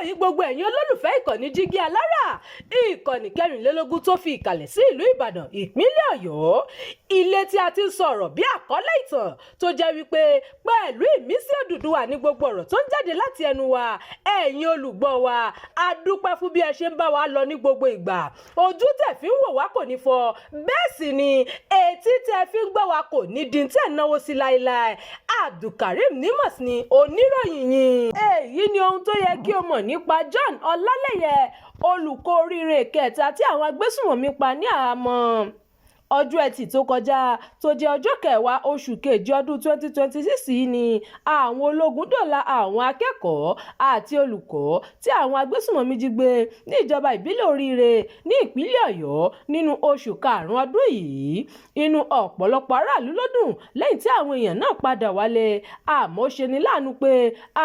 Yín gbogbo ẹ̀yin olólùfẹ́ ìkànnì Jígí Alára, ìkànnì 24 tó fi ìkàlẹ̀ sí ìlú Ìbàdàn, ìpínlẹ̀ Ọ̀yọ́, ilé tí a ti ń sọ̀rọ̀ bí àkọlé ìtàn tó jẹ́ wípé pẹ̀lú ìmísí Odùduwà ní gbogbo ọ̀rọ̀ tó ń jáde láti ẹnu wa. Ẹ̀yin olùgbọ́ wa, a dúpẹ́ fún bí ẹ ṣe ń bá wa lọ ní gbogbo ìgbà. Ojú tẹ̀ fi ń wò wá kò ní fọ́, bẹ́ẹ̀ sì ni etí tẹ̀ fi ń gbọ́ wa kò ní di tẹ̀ náwó sí láéláé. Abdulkareem Nimas ni oníròyìn yín. Èyí ni ohun tó yẹ kí o mọ̀ nípa John Ọlálẹ́yẹ, olùkọ́ oríire kẹta tí àwọn agbésùnmọ̀mí pa ní àhámọ́. Ọjọ́ Ẹtì tó kọjá, tó jẹ́ ọjọ́ 10 oṣù kejì ọdún 2026 yìí ni àwọn ológun dóòlà àwọn akẹ́kọ̀ọ́ àti olùkọ́ tí àwọn agbésùnmọ̀mí jí gbé ní ìjọba ìbílẹ̀ Oríire ní ìpínlẹ̀ Ọ̀yọ́ nínú oṣù karùn-ún ọdún yìí. Inú ọ̀pọ̀lọpọ̀ aráàlú ló dùn lẹ́yìn tí àwọn èèyàn náà padà wálé, àmọ́ ó ṣeni láàánú pé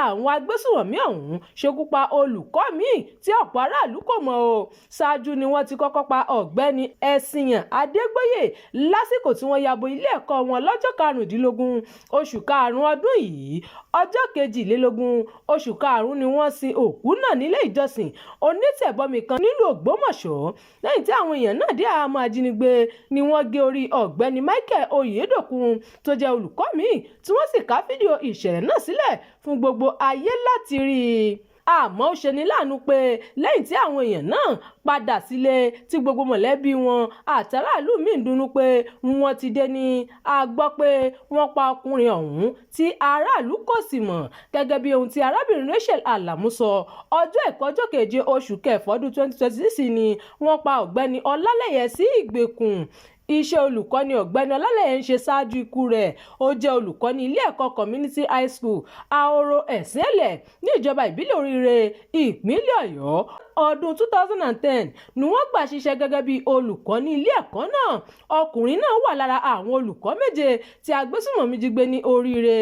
àwọn agbésùnmọ̀mí ọ̀hún ṣekú pa olùkọ́ míì tí ọ̀pọ̀ aráàlú kò mọ̀ o. Ṣáájú ni wọ́n ti kọ́kọ́ pa Ọ̀gbẹ́ni Ẹ̀sìnyàn Adégbòye lásìkò tí wọ́n ya bo ilé ẹ̀kọ́ wọn lọ́jọ́ 15 oṣù karùn-ún ọdún yìí. Ọjọ́ 22 oṣù karùn-ún ni wọ́n sin òkú náà nílé ìjọsìn onítẹ̀bọmi kan nílùú Ògbómọ̀ṣọ́. Lẹ́yìn tí àwọn èèyàn náà dé àhámọ́ ajínigbé ni wọ́n gé orí Ọ̀gbẹ́ni Michael Oyedokun tó jẹ́ olùkọ́ míì, tí wọ́n sì ká fídíò ìṣẹ̀lẹ̀ náà sílẹ̀ fún gbogbo ayé láti rí i. Àmọ́ ó ṣeni láàánú pé lẹ́yìn tí àwọn èèyàn náà padà sílé, tí gbogbo mọ̀lẹ́bí wọn àtàráàlú míì ń dunnú pé wọ́n ti dé ní, a gbọ́ pé wọ́n pa ọkùnrin ọ̀hún tí aráàlú kò sì mọ̀, gẹ́gẹ́ bí ohun tí arábìnrin Rachel Alamu sọ. Ọjọ́ Àìkú, ọjọ́ 7 oṣù kẹfà ọdún 2026 ni wọ́n pa Ọ̀gbẹ́ni Ọlálẹ́yẹ sí ìgbèkùn. Iṣẹ́ olùkọ́ ni Ọ̀gbẹ́ni Ọlálẹ́yẹ ń ṣe ṣáájú ikú rẹ̀. Ó jẹ́ olùkọ́ ní ilé ẹ̀kọ́ Community High School, Ahoro Ẹ̀sìnẹ̀lẹ̀, ní ìjọba ìbílẹ̀ Oríire, ìpínlẹ̀ Ọ̀yọ́. Ọdún 2010 ni wọ́n gbà ṣiṣẹ́ gẹ́gẹ́ bí olùkọ́ ní ilé ẹ̀kọ́ náà. Ọkùnrin náà wà lára àwọn olùkọ́ méje tí agbésùnmọ̀mí jí gbé ní Oríire.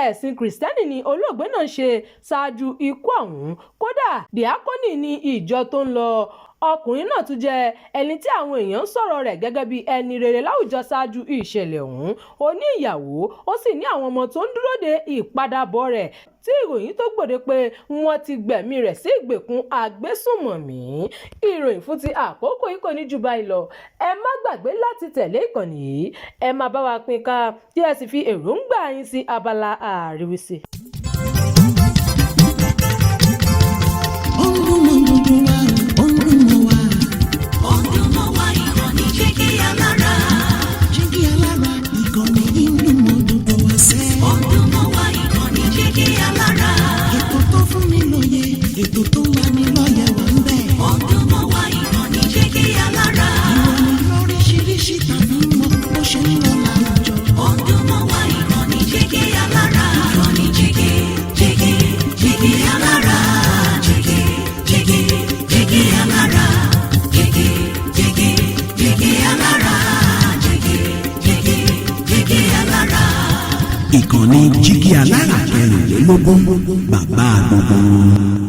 Ẹ̀sìn Kìrìsìtẹ́nì ni olóògbé náà ń ṣe ṣáájú ikú ọ̀hún, kódà díákónì ní ìjọ tó ń lọ. Ọkùnrin náà tún jẹ́ ẹni tí àwọn èèyàn ń sọ̀rọ̀ rẹ̀ gẹ́gẹ́ bí ẹni rere láwùjọ ṣáájú ìṣẹ̀lẹ̀ ọ̀hún. Ó ní ìyàwó, ó sì ní àwọn ọmọ tó ń dúró de ìpadàbọ̀ rẹ̀, tí ìròyìn tó gbòde pé wọ́n ti gbẹ̀mí rẹ̀ sí ìgbèkùn agbésùnmọ̀mí. Ìròyìn fún ti àkókò yìí kò ní jù báyìí lọ. Ẹ má gbàgbé láti tẹ̀lé ìkànnì yìí, ẹ máa bá wa pín ká, kí ẹ sì fi èròǹgbà yín sí abala àríwísí. Ó ń dún mọ́ gbogbo wa, ó ń dún mọ́ wa. Ó ń dún mọ́ wa, ìkànnì Jígí Alára. Jígí Alára, ìkànnì yìí ń dún mọ́ gbogbo wa sẹ́. Ó ń dún mọ́ wa, ìkànnì Jígí Alára. Ètò tó fún ni lóye, ètò tó ń lani lọ́yẹ̀ wà ń bẹ̀. Ó ń dún mọ́ wa, ìkànnì Jígí Alára. Ìròyìn lóríṣiríṣi tàbí mọ bó ṣe ń lọ láwùjọ. Ó ń dún mọ́ wa, ìkànnì Jígí Alára. Ìkànnì Jígí, Jígí, Jígí Alára. Jígí, Jígí, Jígí Alára. Jígí, Jígí, Jígí Alára. Jígí, Jígí, Jígí Alára. Ìkànnì Jígí Alára 24, bàbá gbogbo wọn.